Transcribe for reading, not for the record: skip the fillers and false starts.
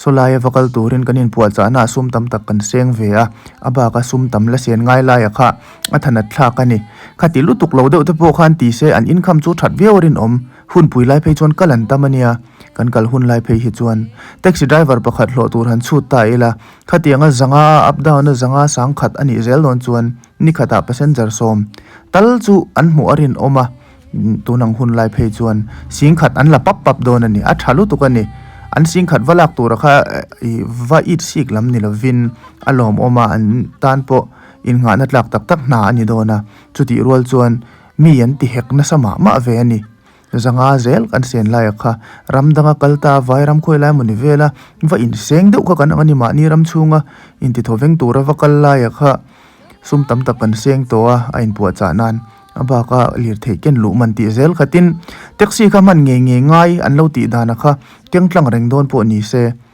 Sawlaia va kal turin kan inpuahchahnaah sum tam tak kan seng ve a, a baka sum tam la sen ngai laia kha a thanat thlak a ni. Khati lutuk lo deuh te pawh khan ti se an income chu that viau a rinawm. Hunpui lai phei chuan kal an tam a nia, kan kal hun lai phei hi chuan taxi driver pakhat hlawh tur han chhut ta ila, khatianga zanga up down a zanga sang khat a nih zel dawn chuan ni khatah passenger sawm tal chu an hmuh a rinawm a. Tun ang hun lai phei chuan sing khat an la pap pap dawn a ni, a tha lutuk a ni. An sing khat va lak tura kha ih va it sik lam ni lovin a lawmawm a, an tan pawh innghahna tlak tak tak hna a ni dawn a. Chutih rual chuan mi an ti hek nasa mah mah ve a ni. Zanga zel kan sen laia kha ram danga kal ta vai ram khawi lai maw ni vela va inseng deuh kha kan ang a ni mahni ram chhunga intithawveng tura va kal laia kha sum tam tak kan seng tawh a, a inpuahchah nan. A baka lirthei ken luh man tih zel khatin taxi kha hman ngei ngei ngai an lo tih dan a kha keng tlang reng dawn pawh ni se.